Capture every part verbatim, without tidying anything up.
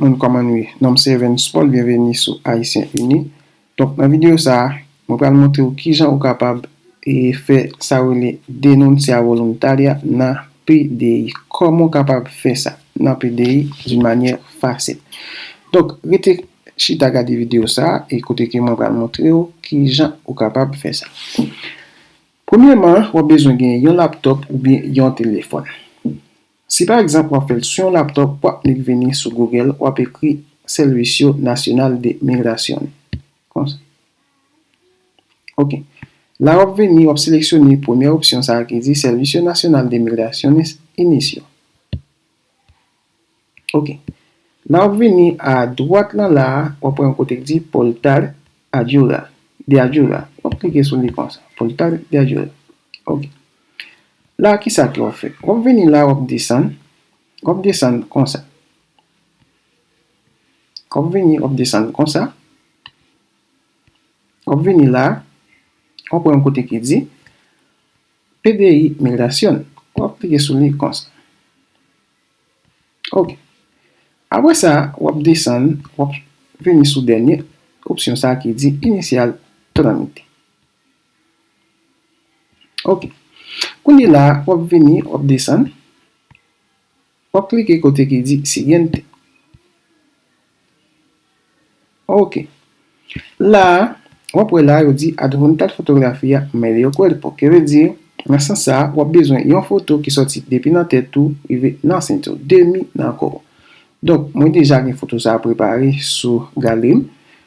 Moun kòman nou ye? Non m se Evans Paul, byenveni sou Ayisyen Ini. Donk, nan videyo sa a, mwen pral montre w kijan ou kapab e fè sa yo rele denuncia voluntaria nan P D I. Kòman w kapab fè sa nan P D I d'une manière facile? Donk, rete chita gade videyo sa a, e kote ke mwen pral montre w kijan ou kapab fè sa. Premyèman, w ap bezwen gen yon laptòp oubyen yon telefòn. Si pa egzanp w ap fè l sou yon laptòp, w ap nik vini sou Google, w ap ekri Servicio Nacional de Migración. Konsa. Ok. La w ap vini, w ap seleksyone premyè opsyon sa a ki di Servicio Nacional de Migraciones Inicio. Ok. La w ap vini a dwat lan la a, w ap wè yon kote ki di Portal Ayuda, de Ayuda. W ap klike sou li konsa. Portal de Ayuda. Ok. La, kisa ke w ap fè? W ap vini la, w ap desann. W ap desann konsa. W ap vini, w ap desann konsa. W ap vini la, w ap wè yon kote ki di P D I Migración. W ap klike sou li konsa. Ok. Apre sa, w ap desann, w ap vini sou dènye opsyon sa a ki di Iniciar Trámite. Ok. Kounye la, w ap vini, w ap desann, w ap klike kote ki di Siguiente. Ok. La, w ap wè la, yo di adjuntar fotografía medio cuerpo. Ke vle di, nan sans sa, w ap bezwen yon foto ki sòti depi nan tèt ou, rive nan senti w, demi nan kò w. Donk, mwen deja gen foto sa a prepare sou galri m,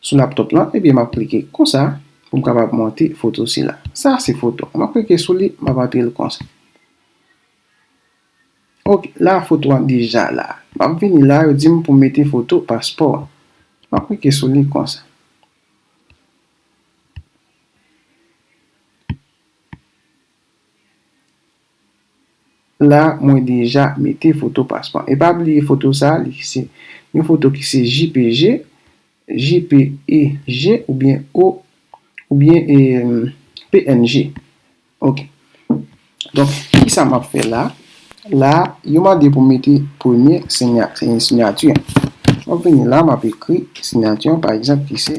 sou laptòp lan, ebyen, m ap klike konsa pou m kapab monte foto sila. Sa se foto. M ap klike sou li, m ap antre l konsa. Ok, la foto an deja la. M ap vini la, yo di m pou m mete foto paspò. M ap klike sou li konsa. La, mwen deja mete foto paspò. E pa bliye foto sa, li se yon foto ki se J P G, J P E G oubyen O, oubyen, em, P N G. Ok. Donk, kisa m ap fè la? La, yo mande pou m mete premye sinya-, sinyati. M ap vini la, m ap ekri sinyati, pa egzanp, ki se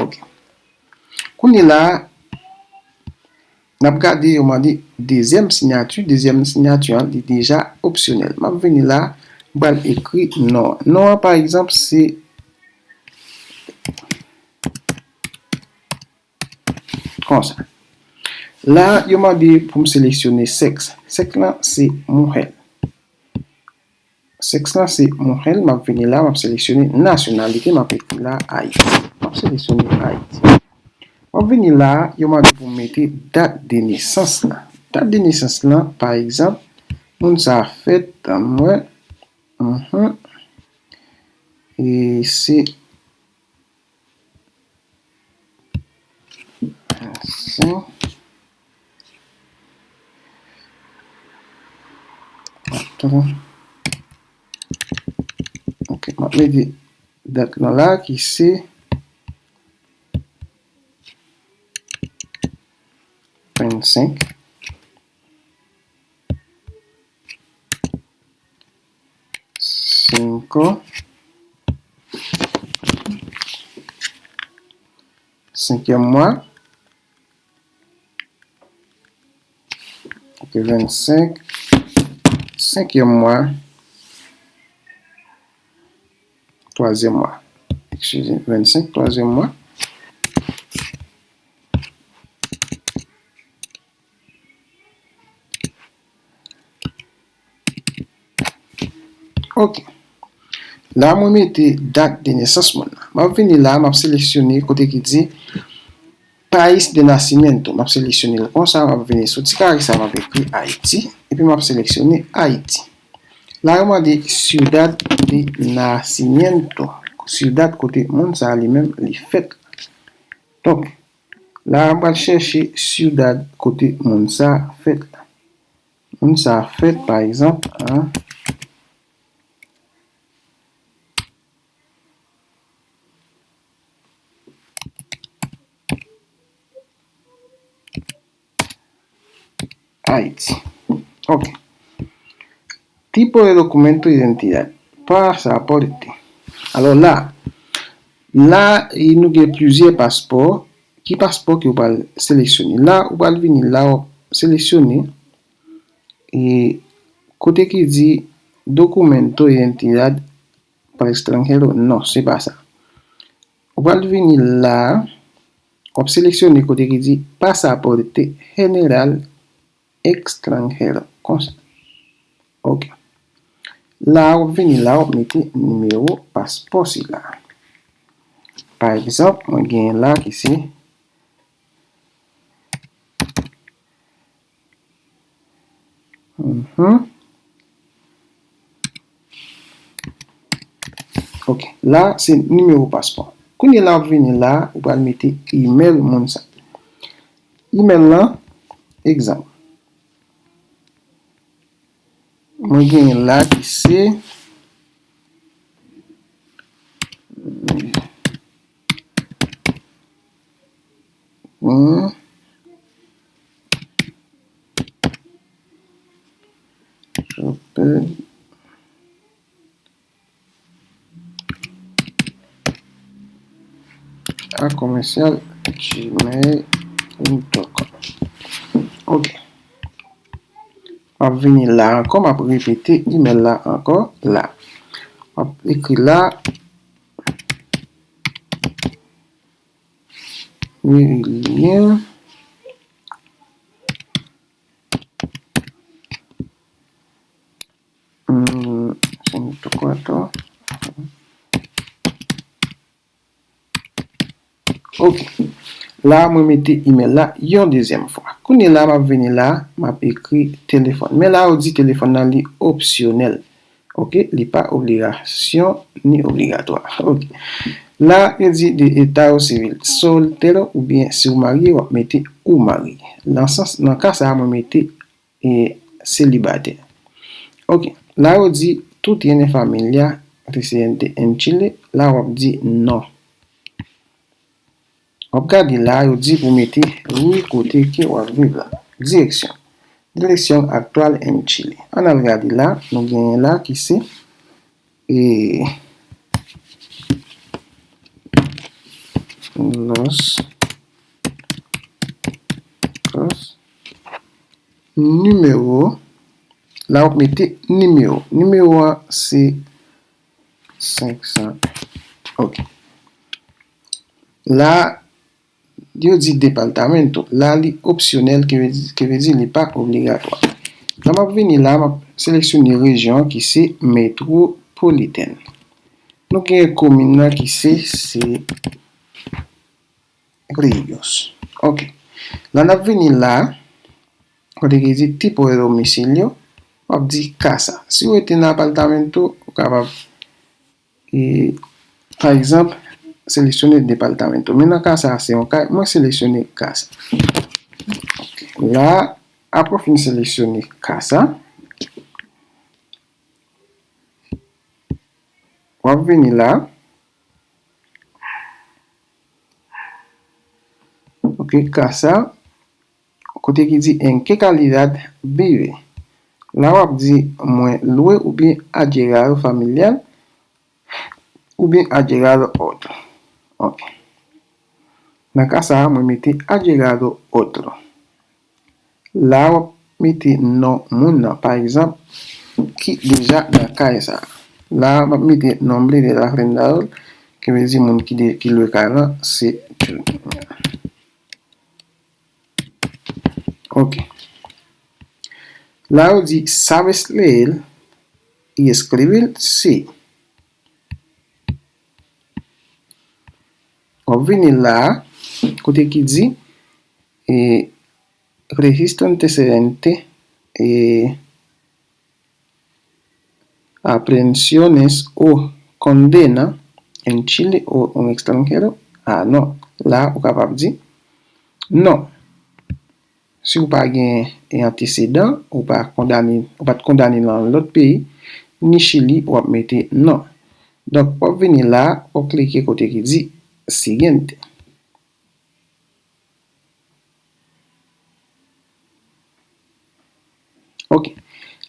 Ok. Kounye la, n ap gade yo mande dezyèm sinyati. Dezyèm sinyati an, li deja opsyonèl. M ap vini la, m pral ekri non an. Non an, pa egzanp, se konsa. La, yo mande pou m seleksyone sèks. Sèks lan, se mujer. Sèks lan se mujer, m ap vini la, m ap seleksyone nasyonalite, m ap ekri la Ayiti. M ap seleksyone Ayiti. M ap vini la, yo mande pou m mete dat de nesans lan. Dat de nesans lan, pa egzanp, moun sa a fèt, tann mwen, mhm, e se Sen. Atann. Ok, m ap mete dat lan la ki se vennsenk. Cinco. Senkyèm mwa. Ok, vennsenk. Senkyèm mwa. Twazyèm mwa. Eskize, vennsenk, twazyèm mwa. Ok. La, mwen mete dat de nesans moun nan. M ap vini la, m ap seleksyone kote ki di País de Nacimiento. M ap seleksyone l konsa, m ap vini sou ti kare sa, m ap ekri Ayiti, epi m ap seleksyone Ayiti. La, yo mande Ciudad de Nacimiento, siyad kote moun sa a li menm li fèt. Donk, la, m pral chèche siyad kote moun sa a fèt la. Moun sa a fèt, pa egzanp, an Haiti. Ok. Tipo de documento de identidad, pasaporte. Alò la, la, e, nou gen plizyè paspò. Ki paspò ke w pral seleksyone? La, ou pral vini la, w ap seleksyone, e, kote ki di documento de identidad para extranjero. Non, se pa sa. Ou pral vini la, w ap seleksyone kote ki di pasaporte general extranjero. Konsa. Ok. La, w ap vini la, w ap mete nimewo paspò sila. Pa egzanp, mwen genyen la ki se Mhm. Ok, la se nimewo paspò. Kounye la, w ap vini la, ou pral mete imèl moun sa. Imèl lan, egzanp. Mwen genyen la ki se Hmm. Chopin. A commercial gmail dot com. Ok. M ap vini la ankò, m ap repete imèl la ankò la. M ap ekri la. Merilien. Hmm, Santo Cuarto. Ok. La, mwen mete imèl la yon dezyèm fwa. Kounye la, m ap vini la, m ap ekri telefòn. Men la, yo di telefòn nan li opsyonèl. Ok, li pa obligasyon ni obligatwa. Ok. La, yo di de estado civil, soltero oubyen si w marye, w ap mete ou marye. Nan sans, nan ka sa a, mwen mete e selibatè. Ok. La, yo di, tú tienes familia residente en Chile. La, w ap di non. W ap gade la, yo di pou mete ri kote ke w ap viv la. Direksyon. Dirección actual en Chile. Ann al gade la, nou genyen la ki se, e, Los Costos. Nimewo. La, w ap mete nimewo. Nimewo an se senk san. Ok. La, yo di departamento. La, li opsyonèl, ki vle di, ki vle di li pa obligatwa. La, m ap vini la, m ap seleksyone rejyon an ki se metwopolitèn. Nou gen komin nan ki se, se Ríos. Ok. La, n ap vini la, kote ki di tipo de domicilio, w ap di casa. Si w rete nan apartamento, ou kapab, e, pa egzanp, seleksyone departamento. Men nan ka sa a, se yon kay, mwen seleksyone casa. Ok. La, apre w fin seleksyone casa, w ap vini la. Ok, casa, kote ki di en qué calidad vive. La w ap di mwen lwe oubyen allegado familiar oubyen allegado otro. Ok. Nan ka sa a, mwen mete allegado otro. La w ap mete non moun nan, pa egzanp, ki deja nan kay sa a. La m ap mete nombre del arrendador, ki vle di moun ki de, ki lwe kay lan, se Junior. Ok. La yo di, ¿sabes leer y escribir? Sí. W ap vini la, kote ki di, e, registro antecedente, e, aprehensiones o condena en Chile o un extranjero? Ah, no. La, ou kapab di, non. Si w pa gen antesedan, ou pa kondane, ou pa t kondane nan lòt peyi, ni Chili, w ap mete non. Donk, w ap vini la, w ap klike kote ki di siguiente. Ok.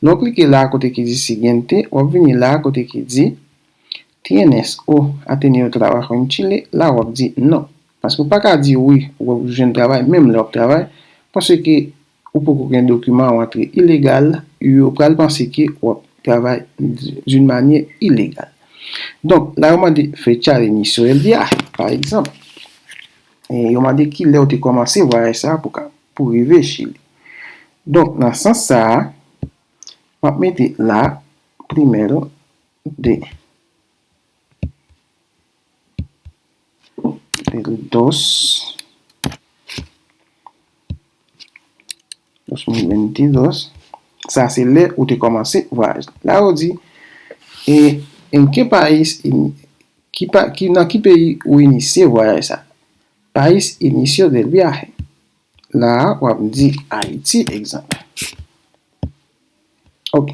Lè w klike la kote ki di siguiente, w ap vini la kote ki di "¿Tienes o has tenido trabajo en Chile?" La w ap di non. Paske w pa ka di wi, w ap jwenn travay, menm lè w ap travay, paske ou poko gen dokiman, ou antre ilegal, yo pral panse ke w ap travay d'une manière illégale. Donk, la yo mande "fecha de inicio del viaje", pa egzanp. E yo mande ki lè w te kòmanse vwayaj sa a pou ka, pou rive Chili. Donk, nan sans sa a, m ap mete la, primero de, del dos, dos mil veintidós. Sa se lè ou te kòmanse vwayaj. La yo di, e, "¿En qué país in-, ki pa, ki, nan ki peyi ou inisye vwayaj sa?" "País inicio del viaje." La a, w ap di Ayiti, egzanp. Ok.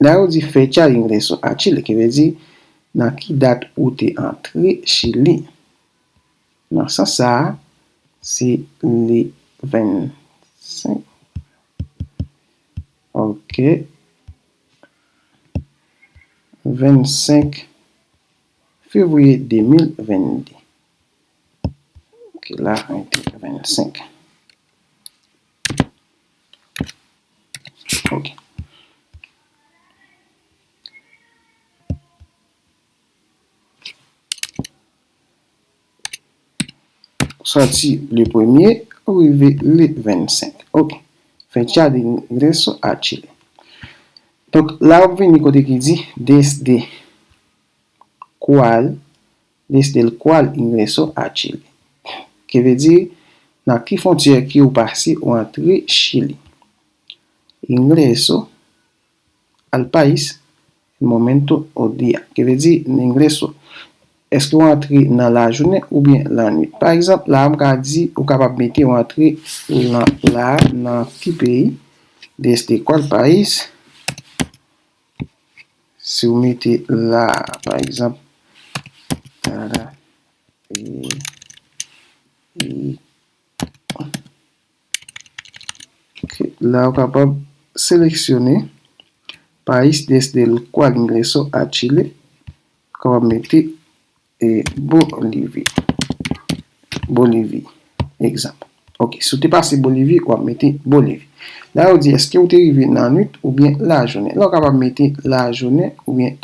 La yo di "fecha de ingreso a Chile", ki vle di nan ki dat ou te antre Chili. Nan sans sa a, se le vennsenk. Ok. Vennsenk fevriye de mil vennde. Ok, la, vennsenk. Ok. Sòti le premye, rive le vennsenk. Ok. "Fecha de ingreso a Chile." Donk, la w ap vini kote ki di "desde cuál, desde el cual ingreso a Chile." Ki vle di, nan ki fwontyè ke w pase ou antre Chili. "Ingreso al país el momento o día." Ki vle di, "ingreso." Èske w antre nan lajounen oubyen lannwit? Pa egzanp, la a m ka di, ou kapab mete w antre la, la nan ki peyi, "desde cuál país." Si w mete la, pa egzanp, tada, e, e, ok, la ou kapab seleksyone "país desde el cual ingreso a Chile", ou kapab mete e, Bolivi. Bolivi, egzanp. Ok, si w te pase Bolivi, w ap mete Bolivi. La yo di, èske w te rive nan nwit oubyen lajounen? La w kapab mete lajounen oubyen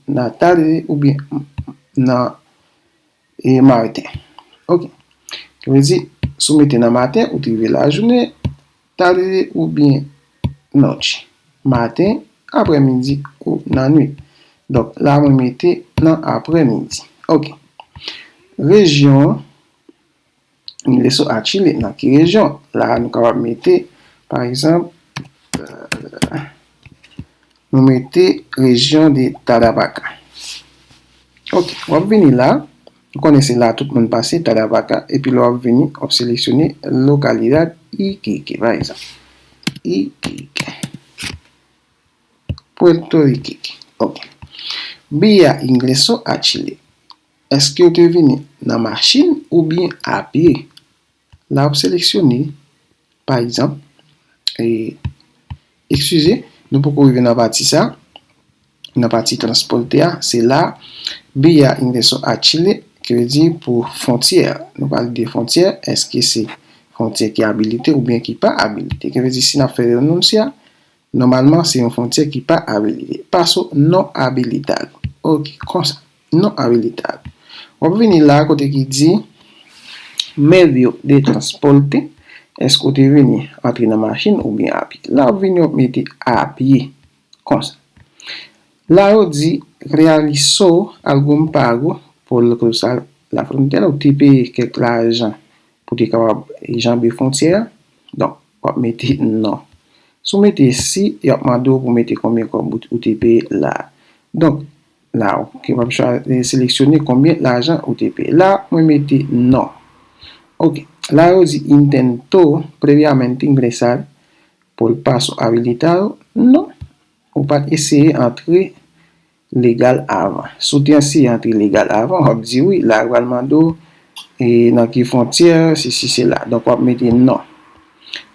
nan tarde oubyen nan, e, maten. Ok. Ki vle di, si w mete nan maten, ou te rive lajounen, tarde oubyen noche. Maten, aprèmidi ou nan nwit. Donk, la mwen mete nan aprèmidi. Ok. Rejyon, ingreso a Chile, nan ki rejyon? La, nou kapab mete, pa egzanp, euh, nou mete rejyon de Tarapacá. Ok, w ap vini la. Ou konnen se la tout moun pase, Tarapacá, epi lè w ap vini, w ap seleksyone localidad Iquique, pa egzanp. Iquique. Puerto Iquique. Ok. Vía ingreso a Chile. Èske w te vini nan machin oubyen a pye? La w ap seleksyone, pa egzanp, e, eskize, nou poko rive nan pati sa, nan pati transpòte a, se la, vía ingreso a Chile, ki vle di pou fwontyè. Nou pale de fwontyè, èske se fwontyè ki abilite oubyen ki pa abilite? Ki vle di si n ap fè renounsi a, nòmalman, se yon fwontyè ki pa abilite. Paso no habilitado. Ok, konsa. No habilitado. W ap vini la kote ki di medio de transporte. Èske w te vini antre nan machin oubyen a pye? La w ap vini, w ap mete a pye. Konsa. La yo di realizó algún pago por cruzar la frontera. Ou te peye kèk lajan pou te kapab janbe fwontyè a. Donk, w ap mete non. Si w mete si, y ap mande w pou mete konbyen kòb ou, ou te peye la a. Donk, la, ou kapab chwa-, seleksyone konbyen lajan ou te peye. La, mwen mete non. Ok. La, yo di intentó previamente ingresar por paso habilitado. Non. Ou pa t eseye antre legal avan. Si w te eseye antre legal avan, w ap di wi, la yo pral mande w, e, nan ki fwontyè, sesi, sela. Donk, w ap mete non.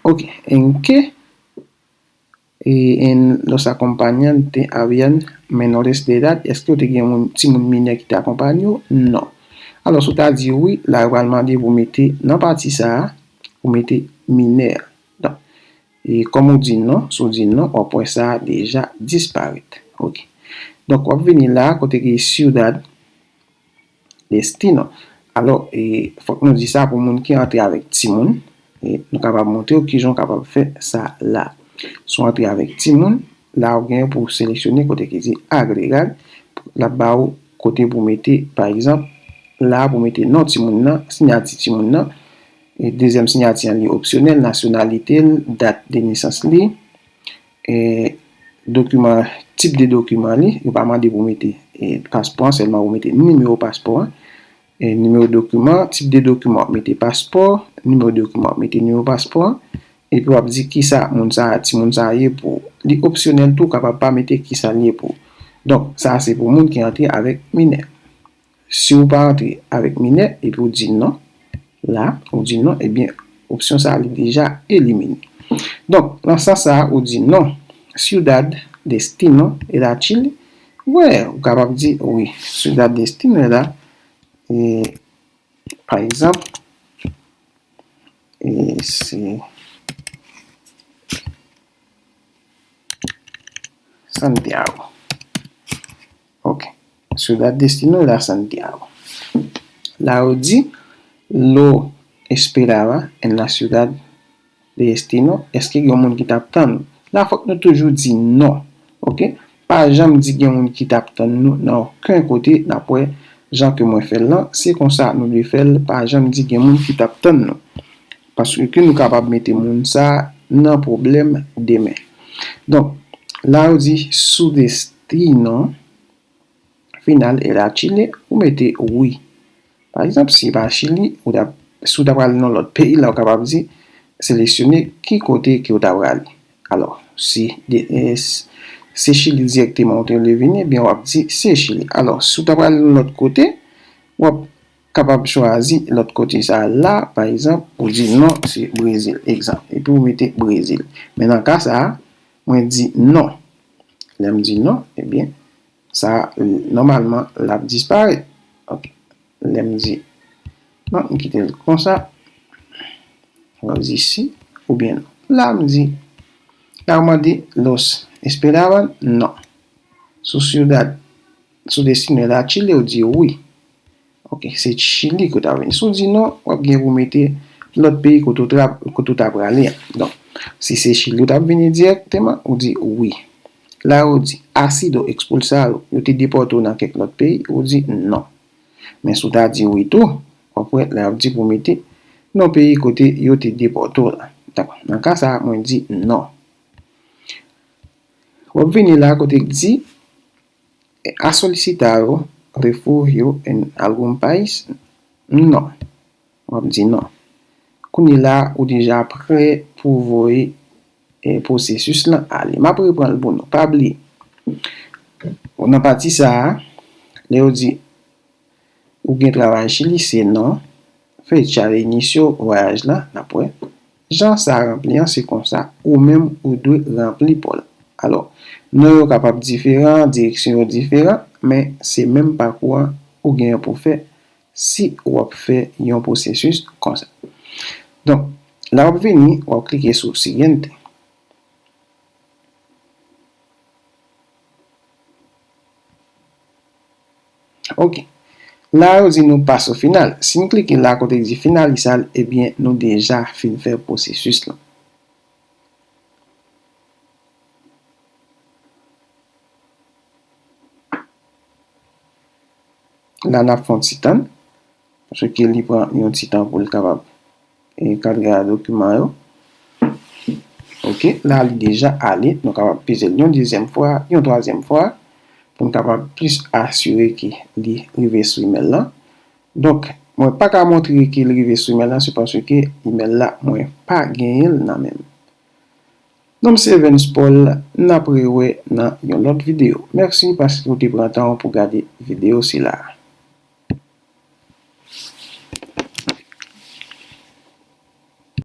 Ok, en qué E, en los acompañantes habían menores de edad, èske w te gen moun, timoun minè ki te akonpanye w? Non. Alò, si w ta di wi, la yo pral mande pou w mete nan pati sa a, pou w mete minè. Donk, e kòm ou di non, si w di non, w ap wè sa a deja disparèt. Ok. Donk, w ap vini la, kote ki ciudad, destino. Alò, e, fòk nou di sa pou moun ki antre avèk timoun. E, nou kapab montre w kijan w kapab fè sa la. Si w antre avèk timoun, la w gen pou w seleksyone kote ki di agregar. L ap ba w kote pou w mete, pa egzanp, la pou w mete non timoun nan, siyati timoun nan, e dezyèm siyati an li opsyonèl, nasyonalite l, dat de nesans li, e dokiman, tip de dokiman li, yo pa mande pou w mete, e, paspò an, sèlman pou w mete nimewo paspò an, e nimewo dokiman, tip de dokiman, w ap mete paspò, nimewo dokiman, w ap mete nimewo paspò an, epi w ap di kisa moun sa, timoun sa ye pou ou. Li opsyonèl tou, w kapab pa mete kisa l ye pou ou. Donk, sa a se pou moun ki antre avèk minè. Si w pa antre avèk minè epi w di non, la, ou di non, ebyen, opsyon sa a li deja elimine. Donk, nan sans sa a, ou di non. Ciudad, destino, era Chile. Wè, ou kapab di wi. Ciudad, destino, era, e, pa egzanp, e, se Santiago. Ok. Ciudad destino era Santiago. La yo di, lo esperaba en la ciudad de destino, èske gen moun ki t ap tann ou? La, fòk nou toujou di non. Ok? Pa janm di gen moun ki t ap tann nou nan okenn kote, n ap wè jan ke mwen fè l lan, se konsa nou dwe fè l, pa janm di gen moun ki t ap tann nou. Paske nou kapab mete moun sa nan pwoblèm demen. Donk, la yo di su destino final era Chile, ou mete wi. Pa egzanp, si se pa Chili, ou t ap, si w ta prale nan lòt peyi, la w kapab di, seleksyone ki kote ke w ta prale. Alò, si de, e, s-, se Chili dirèkteman ou te vle vini, ebyen w ap di se Chili. Alò, si w ta prale nan lòt kote, w ap kapab chwazi lòt kote sa a la, pa egzanp, ou di non, se Brezil, egzanp, epi ou mete Brezil. Men nan ka sa a, mwen di non. Lè m di non, ebyen, sa, nòmalman, l ap disparèt. Ok. Lè m di non, m kite l konsa. Mwen di si oubyen non. La, m di, la, yo mande los esperaban, non. Su ciudad, su destino era Chile, ou di wi. Ok, se Chili ke w ta vini. Si w di non, w ap gen pou mete lòt peyi kote w tra-, kote w ta prale a. Donk, si se Chili w t ap vini dirèkteman, ou di wi. La yo di, ha sido expulsado, yo te depòte w nan kèk lòt peyi, ou di non. Men si w ta di wi tou, w ap wè la y ap di pou mete nan peyi kote yo te depòte w la. Donk, nan ka sa a, mwen di non. W ap vini la kote k di, ha solicitado refugio en algún país? Non. W ap di non. Kounye la, ou deja prè pou voye, e, pwosesis lan ale. M ap reprann l pou nou. Pa bliye, nan pati sa a, lè yo di ou gen travay Chili, se non. Fecha de inicio vwayaj la, n ap wè. Jan sa ranpli an, se konsa ou menm ou dwe ranpli pa w la. Alò, non yo kapab diferan, direksyon yo diferan, men se menm pakou an ou genyen pou fè si w ap fè yon pwosesis konsa. Donk, la w ap vini, w ap klike sou siguiente. Ok. La, yo di nou paso final. Si n klike la kote di finalizar, ebyen, nou deja fin fè pwosesis lan. La, n ap fè yon ti tann, paske li pran yon ti tan pou l kapab, e, kadre a dokiman yo. Ok, la, li deja ale. Nou kapab peze l yon dezyèm fwa, yon twazyèm fwa, pou n kapab plis asire ke li rive sou imèl lan. Donk, mwen pa ka montre ke li rive sou imèl lan, se paske imèl la, mwen pa genyen l nan men m. Non m se Evens Paul, n ap rewè nan yon lòt videyo. Mèsi paske w te pran tan w pou gade videyo sila a.